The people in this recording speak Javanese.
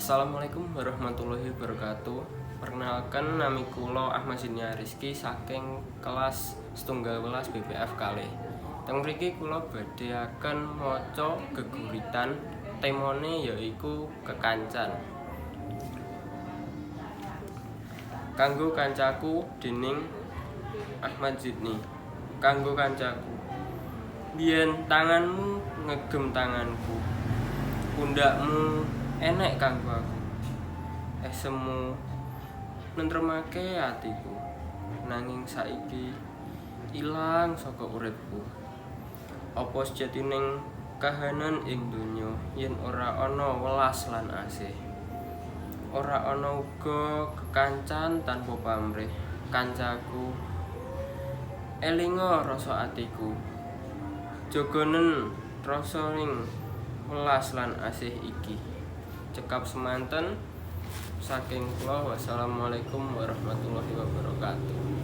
Assalamualaikum warahmatullahi wabarakatuh. Perkenalkan, nami kula Ahmad Zinia Rizky saking kelas setunggal welas BPF kalih. Teng mriki kula badhe aken maca geguritan, temone yaiku kekancan. Kanggo Kancaku dening Ahmad Zidni. Kanggo kancaku. Biyen tanganmu ngegem tanganku. Pundakmu enek kanggo aku. Esemu nentremake atiku. Nanging saiki ilang saka uripku. Apa sejatining kahanan ing donya yen ora ana welas lan asih? Ora ana uga kekancan tanpa pamrih. Kancaku, elinga rasa atiku. Jogonen rasa ning welas lan asih iki. Cekap semanten saking kula. Wassalamualaikum warahmatullahi wabarakatuh.